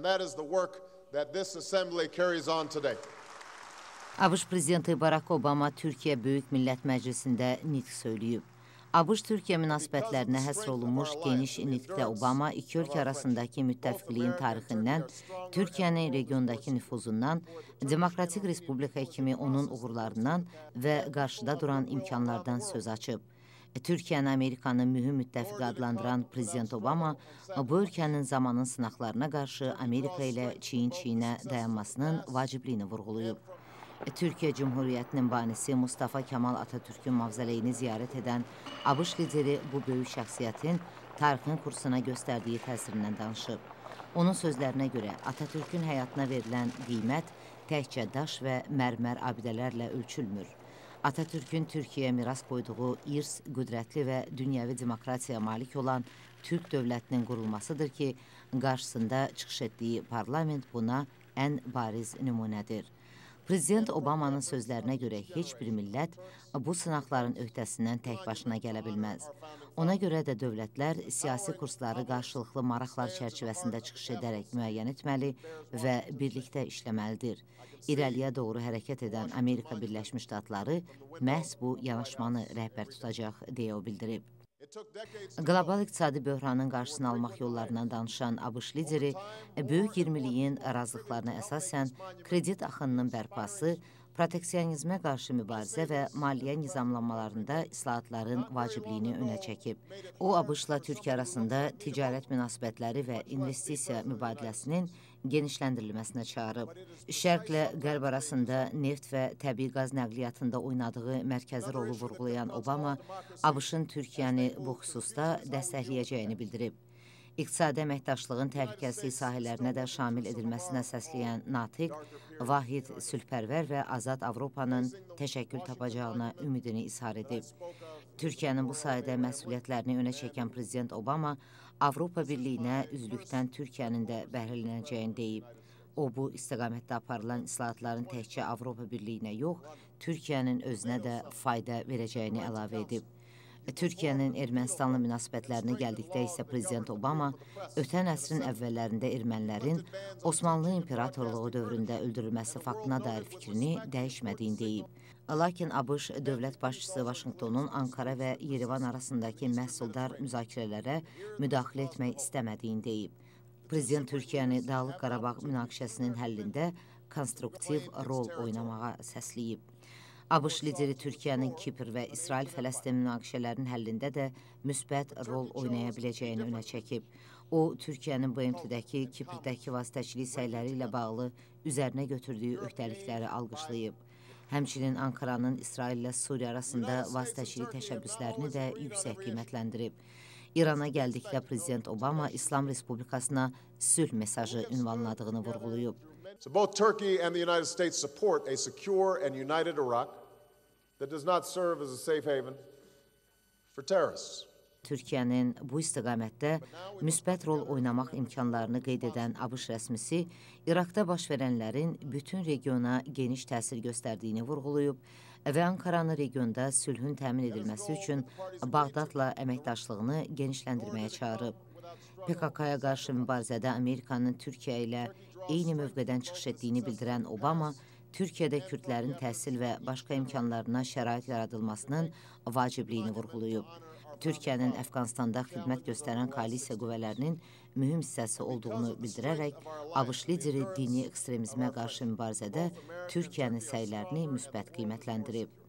That is the work that this assembly carries on today. ABŞ prezidenti Barack Obama Türkiyə Böyük Millət Məclisində nitq söyləyib. ABŞ-Türkiyə münasibətlərinə həsr olunmuş geniş nitqdə Obama iki ölkə arasındakı müttəfiqliyin tarixindən, Türkiyənin regiondakı nüfuzundan, Demokratik Respublika kimi onun uğurlarından və qarşıda duran imkanlardan söz açıb. Türkiyəni Amerikanın mühüm müttəfiqi adlandıran Prezident Obama bu ölkənin zamanın sınaqlarına qarşı Amerika ilə çiyin-çiyinə dayanmasının vacibliyini vurğulayıb. Türkiyə Cümhuriyyətinin banisi Mustafa Kemal Atatürk'ün mavzoleyini ziyarət edən ABŞ lideri bu böyük şəxsiyyətin tarixin kursuna göstərdiyi təsirindən danışıb. Onun sözlərinə görə Atatürk'ün həyatına verilən qiymət təkcə daş və mərmər abidələrlə ölçülmür. Atatürk'ün Türkiyəyə miras qoyduğu irs, qüdrətli və dünyəvi demokratiyaya malik olan Türk dövlətinin qurulmasıdır ki, qarşısında çıxış etdiyi parlament buna ən bariz nümunədir. Prezident Obamanın sözlərinə görə heç bir millət bu sınaqların öhdəsindən tək başına gələ bilməz. Ona görə də dövlətlər siyasi kursları qarşılıqlı maraqlar çərçivəsində çıxış edərək müəyyən etməli və birlikdə işləməlidir. İrəliyə doğru hərəkət edən Amerika Birləşmiş Ştatları məhz bu yanaşmanı rəhbər tutacaq, deyə o bildirib. Qlobal iqtisadi böhranın qarşısını almaq yollarından danışan ABŞ lideri Böyük 20-liyin razılıqlarına əsasən kredit axınının bərpası, proteksionizmə qarşı mübarizə və maliyyə nizamlanmalarında islahatların vacibliyini önə çəkib. O, ABŞ-la Türkiyə arasında ticarət münasibətləri və investisiya mübadiləsinin genişləndirilməsinə çağırıb. Şərqlə Qərb arasında neft və təbii qaz nəqliyyatında oynadığı mərkəzi rolu vurğulayan Obama, ABŞ-ın Türkiyəni bu xüsusda dəstəkləyəcəyini bildirib. İqtisadi əməkdaşlığın təhlükəsizlik sahələrinə də şamil edilməsinə səsləyən Natiq, vahid, sülhpərvər və azad Avropanın təşəkkül tapacağına ümidini izhar edib. Türkiyənin bu sahədə məsuliyyətlərini önə çəkən Prezident Obama, Avropa Birliyinə üzvlükdən Türkiyənin də bəhrələnəcəyini deyib. O, bu istiqamətdə aparılan islahatların təkcə Avropa Birliyinə yox, Türkiyənin özünə də fayda verəcəyini əlavə edib. Türkiyənin Ermənistanla münasibətlərinə gəldikdə isə Prezident Obama ötən əsrin əvvəllərində ermənilərin Osmanlı İmperatorluğu dövründə öldürülməsi faktına dair fikrini dəyişmədiyini deyib. Lakin ABŞ dövlət başçısı Vaşinqtonun Ankara və Yerevan arasındakı məhsuldar müzakirələrə müdaxilə etmək istəmədiyini deyib. Prezident Türkiyəni Dağlıq Qarabağ münaqişəsinin həllində konstruktiv rol oynamağa səsləyib. ABŞ lideri Türkiyənin Kipr və İsrail-Fələstin münaqişələrinin həllində də müsbət rol oynaya biləcəyini önə çəkib. O, Türkiyənin BMT-dəki, Kiprdəki vasitəçilik səyləri ilə bağlı üzərinə götürdüyü öhdəlikləri alqışlayıb. Həmçinin Ankaranın İsraillə Suriya arasında vasitəçilik təşəbbüslərini də yüksək qiymətləndirib. İrana gəldikdə Prezident Obama İslam Respublikasına sülh mesajı ünvanladığını vurğulayıb. So both Turkey and the United States support a secure and united Iraq that does not serve as a safe haven for terrorists. Türkiyənin bu istiqamətdə müsbət rol oynamaq imkanlarını qeyd edən ABŞ rəsmisi İraqda baş verənlərin bütün regiona geniş təsir göstərdiyini vurğulayıb və Ankaranı regionda sülhün təmin edilməsi üçün Bağdadla əməkdaşlığını genişləndirməyə çağırıb. PKK-ya qarşı mübarizədə Amerikanın Türkiyə ilə eyni mövqedən çıxış etdiyini bildirən Obama, Türkiyədə Kürdlərin təhsil və başqa imkanlarına şərait yaradılmasının vacibliyini vurğulayıb. Türkiyənin Əfqanistanda xidmət göstərən koalisiya qüvvələrinin mühüm hissəsi olduğunu bildirərək, ABŞ lideri dini ekstremizmə qarşı mübarizədə Türkiyənin səylərini müsbət qiymətləndirib.